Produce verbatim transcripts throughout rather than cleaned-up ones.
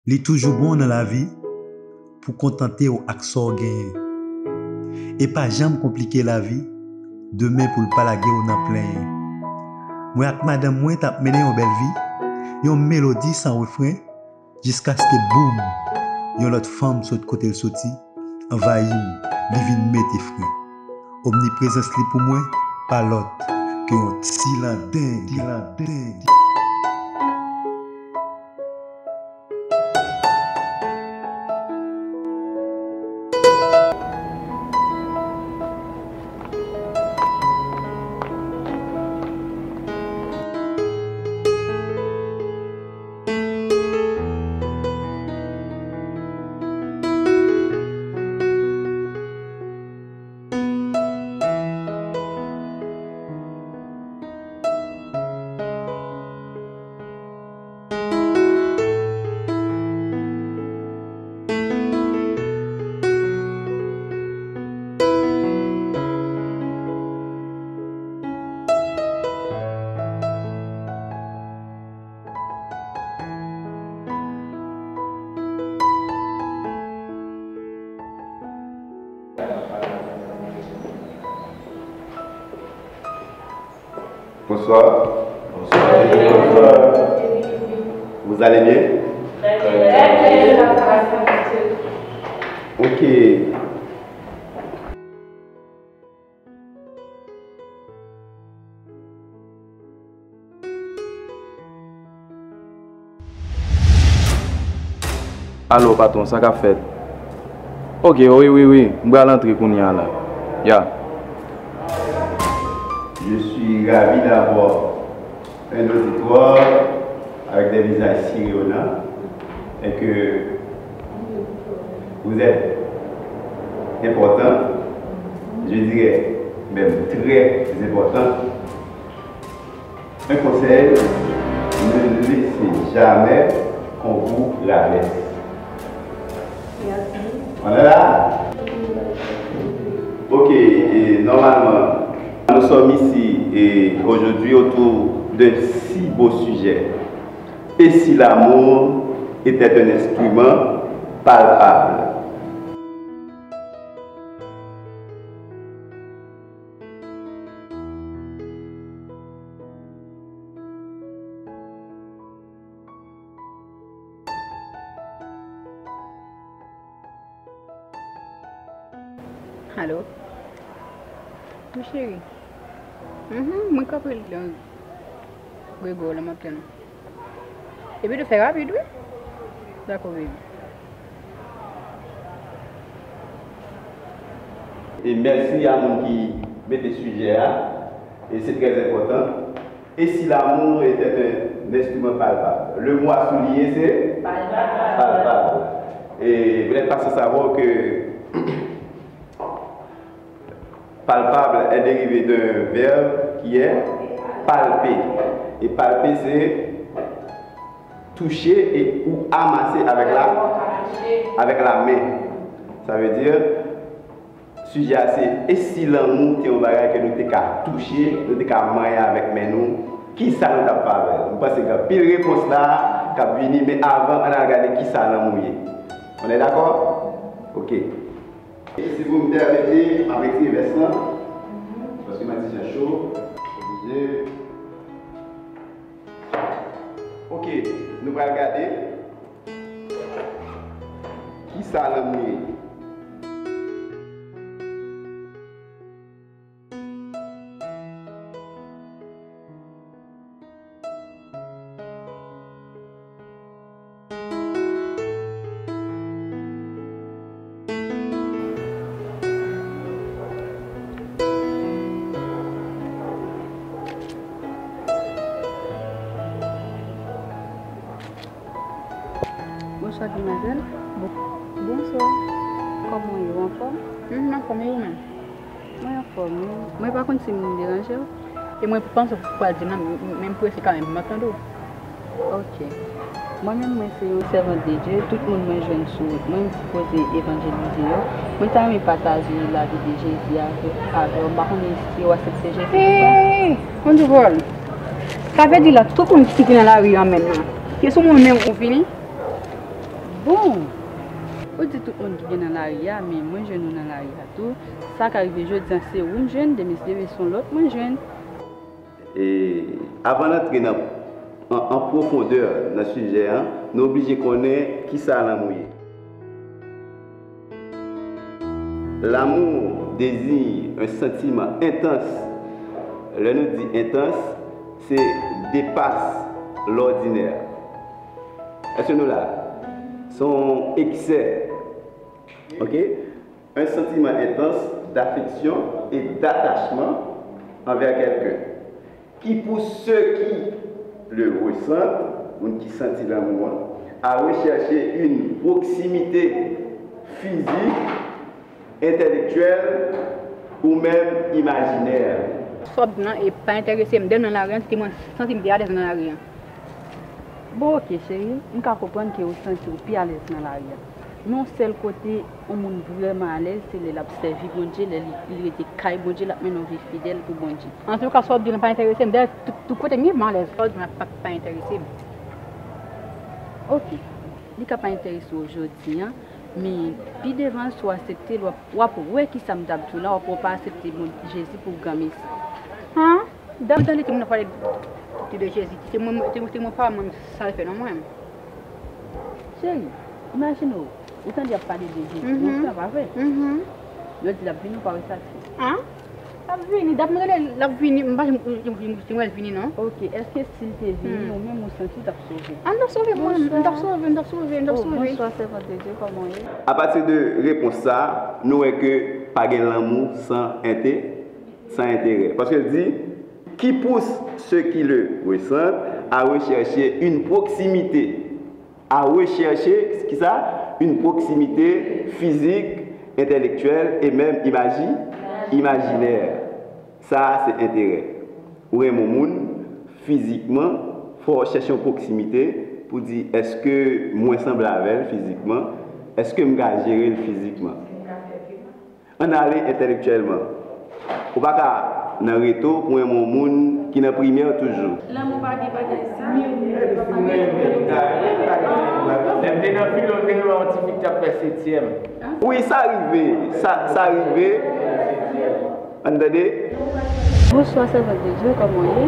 Li toujou bon nan lavi pou kontante w ak sa w genyen. E pa janm konplike lavi demen pou l pa lage w nan plenyen. Mwen ak madanm mwen t ap mennen yon bèl vi, yon melodi san refren, jiskaske boum! Yon lòt fanm sot kote l soti, anvayi m, li vin mete fren. Omniprezans li pou mwen pa lòt ke yon ti landeng. Ti landeng. Bonsoir. Bonsoir. Vous allez bien? Très bien. Ok. Alo, patwon, sa k ap fèt? Ok, wi, wi, wi. M pral antre kounye a la. Ya. Je suis ravi d'avoir un auditoire avec des visages si rayonnants et que vous êtes important, je dirais même très important. Un conseil, ne laissez jamais qu'on vous rabaisse. Merci. On est là? Ok, et normalement, nous sommes ici et aujourd'hui autour d'un si beau sujet. Et si l'amour était un instrument palpable? Alo? Wi, cheri. Mhm, mwen kanpe nan Grego la, m ap tann ou. Epi tou fè rapid, wi. Dakò, baby. E mèsi a moun ki mete sijè a, e se trè enpòtan. Et si l'amour était un instrument palpable? Le mot à souligner, c'est palpable. Palpable. Et vous n'êtes pas sans savoir que palpable est dérivé d'un verbe qui est palper. Et palper, c'est toucher et ou amasser avec la, avec la main. Ça veut dire, sijè a se, e si lanmou te yon bagay ke nou te ka touche, nou te ka manyen avèk men nou, kisa nou t ap fè avè l? M panse gen anpil repons la k ap vini, men avan, ann al gade kisa lanmou ye. On est d'accord? Ok. E si vous me permettez, m ap retire vès lan, paske m an ti jan cho, oblije. Ok, nou pral gade kisa lanmou ye. Bonswa, demwazèl. Bon-, bonswa. Kòman w ye? Ou anfòm? M anfòm, e ou menm? Mwen anfòm, wi. Mwen pa konn si m deranje w. E mwen panse w pral di m nan, m, m, men m prese kanmenm pou m ap tande w. Ok. Mwen menm, mwen se yon sèvant de Dye. Tout moun mwen jwenn sou wout mwen, m sipoze evanjelize yo. Mwen ta renmen pataje lavi de Jezi avè, avè w. M pa konnen si w aksepte Jezi konsa. Hey! Konn di pawòl. Sa vle di la, tout moun ki nan lari an menm nan, se sou moun menm ou vini? Bon, ou di tout moun ki gen nan lari a, men mwen jwenn ou nan lari a tou. Sa ka rive jodi a se ou m jwenn, demen se se yon lòt mwen jwenn. E avan n antre nan, an, an pwofondè nan sijè an, nou oblije konnen kisa lanmou ye. L'amour désigne un sentiment intense. Lè nou di entans, se depas lòdinè. Èske nou la? Se yon eksè. Ok? Un sentiment intense d'affection et d'attachement envers quelqu'un. Qui pour ceux qui le ressentent, moun ki santi lanmou an, à rechercher une proximité physique, intellectuelle ou même imaginaire. Sa w ap di lan e pa enterese m. Depi nan lari an, se te mwen santi m pi alèz nan lari an. Bon, ok, cheri, m ka konprann ke ou santi w pi alèz nan lari a. Men yon sèl kote yon moun vrèman alèz, se lè l ap sèvi Bondye, lè li, li rete kay Bondye, l ap mennen yon vi fidèl pou Bondye. Antouka, sa w ap di lan pa enterese m. Dayè, tout, tout kote m ye, m alèz. Sa w ap di lan pa, pa enterese m. Ok, li ka pa enterese w jodi a, men pi devan, si w aksepte l, w ap, w ap wè kisa m t ap di w la, w ap wè w pa aksepte Bondye, Jezi pou granmesi. An? Dam, tande timoun ap pale de, de Jezi. Timoun, timoun, timoun pa wè mwen sa l fè non mwen. Cheri, imajine w, ou tande y ap pale de Jezi, mhm, lontan, pa vre? Mhm. Yo di l ap vini, ou pa wè sa l fè. An? L ap vini, dap mwen tande l ap vini, m pa janm, janm, janm, janm wè l vini non. Ok, èske si l te vini, hmm, ou menm ou santi w t ap sove? An, m t ap sove mwen, m t ap sove, m t ap sove, m t ap sove. Oh, bonsoir, servante de Dieu, kòman w ye? Apati de repons sa, nou wè ke pa gen lanmou san ente, san enterè. Paske l di, qui pousse ceux qui le ressentent à rechercher une proximité, à rechercher, kisa? Une proximité physique, intellectuelle et même imagi-, imaginaire. Sa a, se enterè. Ou renmen yon moun fizikman, fò w chèche yon pwoksimite pou di, èske mwen sanble avè l fizikman? Èske m ka jere l fizikman? Ann ale entèlektyèlman. Ou pa ka nan reto pou renmen yon moun ki nan primè toujou. Lanmou pa gen bagay sa. Lè m te nan filo, m te renmen yon ti fi ki t ap fè setyèm. Wi, sa rive. Sa, sa rive. Ann tande. Bonswa, sèvant de Dye, kòman w ye?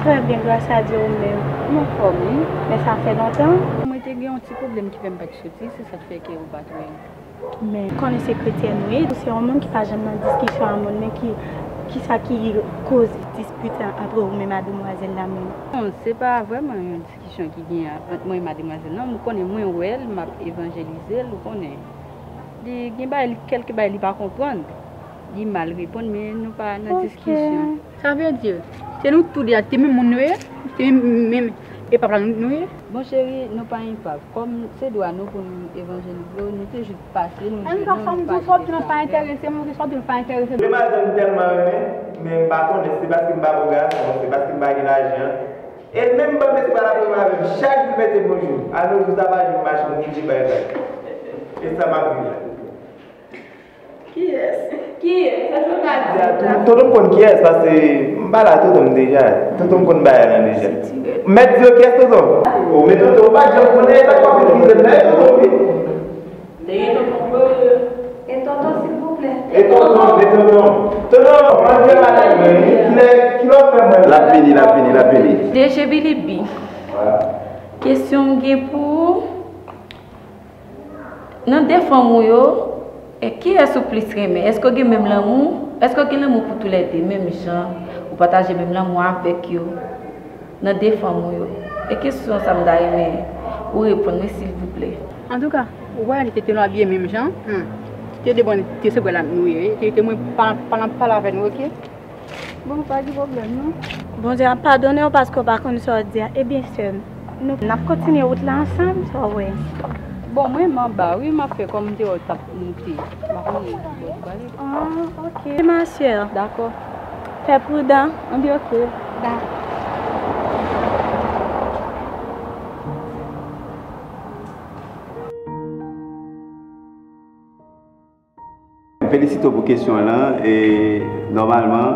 Trè byen, gras a Dye, ou menm? M anfòm, wi. Men sa fè lontan. Mwen te gen yon ti pwoblèm ki fè m pa t soti, se sa k fè ke ou pa t wè m. Men konnen se kretyèn ou ye, ou se yon moun ki pa janm nan diskisyon a moun, men ki, kisa ki koz dispit lan antre ou menm a demwazèl la menm? Non, se pa vrèman yon diskisyon ki genyen ant mwen e mademwazèl lan, m konnen mwen wè l, m ap evanjelize l, ou konnen. Li gen bagay, li, kèlke bagay li pa konprann. Li mal reponn, men nou pa nan diskisyon. Sa vle di, se nou tou de a, se menm moun nou ye, se menm, menm epap la nou, nou ye. Bon, cheri, nou pa epap. Kòm se dwa nou pou nou evanjelize w, nou te jis pase, nou jwenn ou, nou pale de sa avè w. Sa w di lan pa enterese m, sa w di lan pa enterese m. Demwazèl m tèlman renmen, men m pa konnen si se paske m pa bo gason, se paske m pa gen lajan. E menm banm espwa l ap renmen avè m, chak jou l mete bonjou. A nos jours, sa pa jwenn machann ki di bay bay. E sa m ap viv la. Kiyès? Kiyès? Sa se pa di. Tonton m konn kiyès, paske m pa la tonton m deja. Tonton m konn bagay lan deja. Mèt di yo kiyès tonton? O, men tonton, ou pa t janm konnen, e sa k w ap meprize m la, e tonton, wi. Dèyè tonton, wi. E tonton, silvouplè. E tonton, e tonton. Tonton, manje maten mwen, wi. Kilè, kilè w fè mwen? L ap vini, l ap vini, l ap vini. D J Billy B. Kesyon m gen pou ou. Nan de fanm ou yo, e kiyès ou plis renmen? Èske w gen menm lanmou? Èske w gen lanmou pou toulède menm jan? Ou pataje menm lanmou avèk yo? Nan de fanm ou yo. E kesyon sa m ta renmen ou reponn mwen, silvouplè. Antouka, ou pa wè li te, te nou abiye menm jan? Hmm. Te de bòn, te se bwè la nou ye, te, te mwen pa, pa, pa pale avè nou, oke? Bon, pa gen pwoblèm, non. Bondye ap padone w paske w pa konn sa w di a. Ebyen, sè m, nou, n ap kontinye wout la ansanm, sa w wè. Bon, mwen, m anba, wi, m ap fè kòm m te wè w t ap moute. M pa konnen ki bò w prale. Ah, ok. Ma sè. Dakò. Fè pridan. Anben, ok. Dakò. M felisite w pou kesyon an lan. E nòmalman,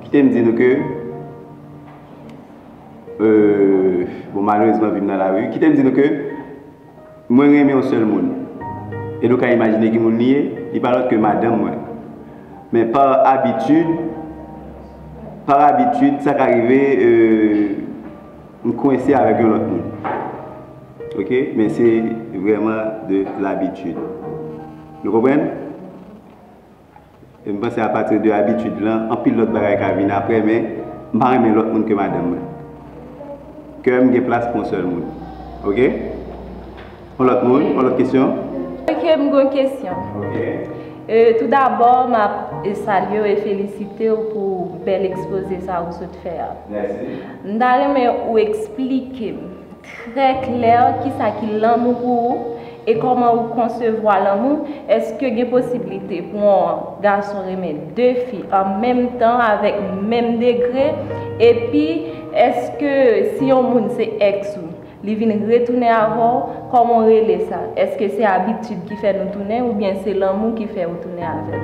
kite m di nou ke, euh, bon, malerezman, vi m nan lari. Kite m di nou ke Mwen renmen yon sèl moun. E nou ka imajine ki moun li ye, li pa lòt ke madanm mwen. Men pa abitid, pa abitid, sa ka rive, euh, m kwense avèk yon lòt moun. Oke? Men se vrèman de labitid. Nou konprann? E m panse apati de abitid lan, anpil lòt bagay ka vin apre, men m pa renmen lòt moun ke madanm mwen. Kè m gen plas pou yon sèl moun. Oke? Yon lòt moun, yon lòt kesyon? Oke, m gen yon kesyon. Oke. E, toudabò, m ap, e, salye w e felisite w pou bèl ekspoze sa ou sot fè a. Mèsi. M ta renmen ou eksplike m trè klè kisa ki lanmou pou ou e kòman ou konsevwa lanmou. Èske gen posiblite pou yon gason renmen de fi an menm tan avèk menm degre? Epi, èske si yon moun se èks ou, li vin retounen avè w, kòman w rele sa? Èske se abitid ki fè nou tounen oubyen se lanmou ki fè ou tounen avè l?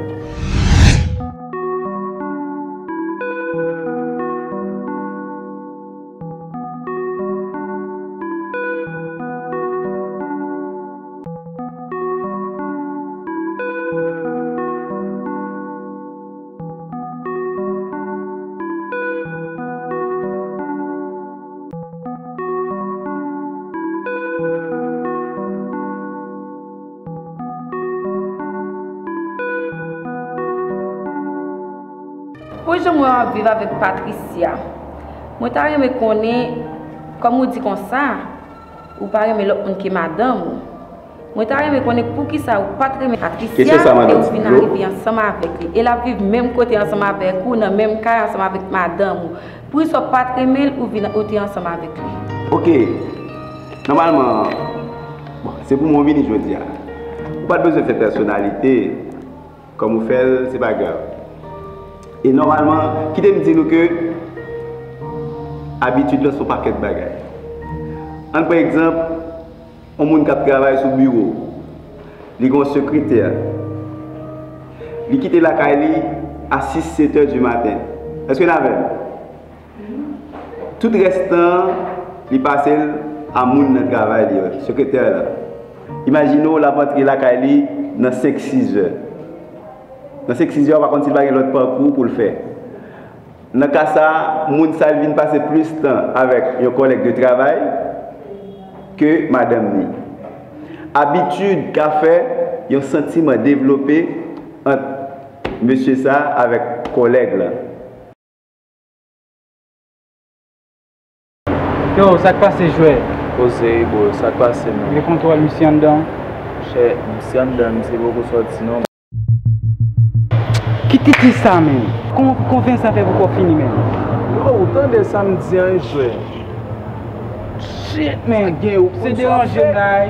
Pou jan m wè w ap viv avèk Patricia, mwen ta renmen konnen, kòm ou di konsa, ou pa renmen lòt moun ke madanm ou. Mwen ta renmen konnen poukisa ou pa t renmen Patricia e ou vin arive ansanm avèk li. E l ap viv menm kote ansanm avèk ou, nan menm kay ansanm avèk madanm ou. Poukisa w pa t renmen l, ou vin, ou te ansanm avèk li? Oke. Nòmalman, bon, se pou mwen w vini jodi a. Ou pa t bezwen fè pèsonalite. Kòm ou fè l, se pa grav. E nòmalman, kite m di nou ke abitid lan se yon pakèt bagay. Ann pran egzanp, yon moun k ap travay sou biwo, li gen yon sekretè. Li kite lakay li a sis, sèt è di maten. Èske n avè m? Tout rès tan an, li pase l a moun nan travay li yo, sekretè la. Imajine w, l ap antre lakay li nan senk, sis è. Nan senk, sis è, w pa konn si l pa gen lòt pakou pou l fè. Nan ka sa a, moun sa a vin pase plis tan avèk yon kòlèg de travay ke madanm li. Abitid ka fè yon santiman devlope ant mesye sa a avèk kòlèg la. Yo, sa k pase, jwè? Koze, bro, sa k pase, man? Gen kontwòl misye anndan? Monchè, misye anndan, misye poko sòti, non. Ki titi sa, menm? Kòman, kòman sa fè poko fini, menm? Yo, ou tande sa m di an, jwè? Shit, man. Sa gen yo konn sa fè. Se deranje m la, wi.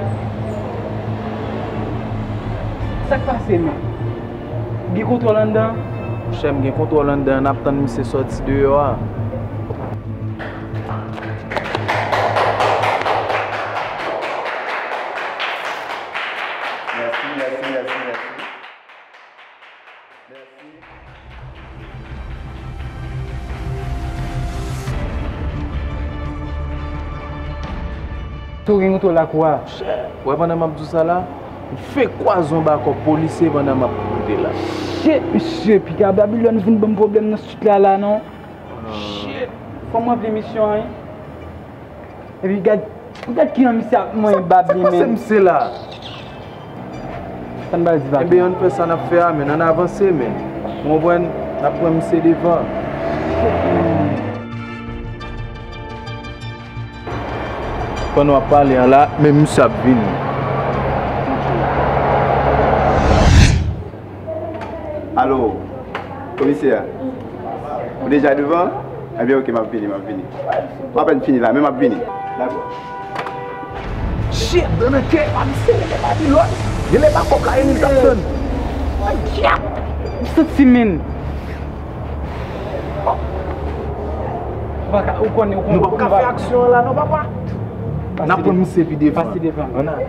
Sa k pase, menm? Gen kontwòl anndan? Monchè, m gen kontwòl anndan, n ap tann misye sòti deyò a. Mèsi, mèsi, mèsi, mèsi. Mèsi. Tou gen kontwòl lakou a. Chè, w wè pandan m ap di w sa la, m fenk kwaze yon bakòp polisye pandan m ap moute la. Shit, mesye, piga Babilòn vin ban m pwoblèm nan street la, la, non. Shit, fò m ranpli misyon an, wi. Epi gad, gad kijan misye ap manyen bab li, menm. Sa k pase misye la? Sa n pral di, Papi? Enben, ann fè sa n ap fè a, men ann avanse, men. Ou konprann? N ap pran misye devan. Pandan w ap pale a la, men misye ap vini. Alo, komisè, ou deja devan? Ebyen, oke, m ap vini, m ap vini. M apèn fini la, men m ap vini. Dakò. Shit, dan nan kè pa misye rele Babilòn. Rele bakòp la, Emil t ap tann. Ay, dyab! M santi, men. Ou pa ka, ou konnen, ou konnen. Nou p ap ka fè aksyon an la, non, papa. N ap pran misye pi devan. Pase devan. Ann ale.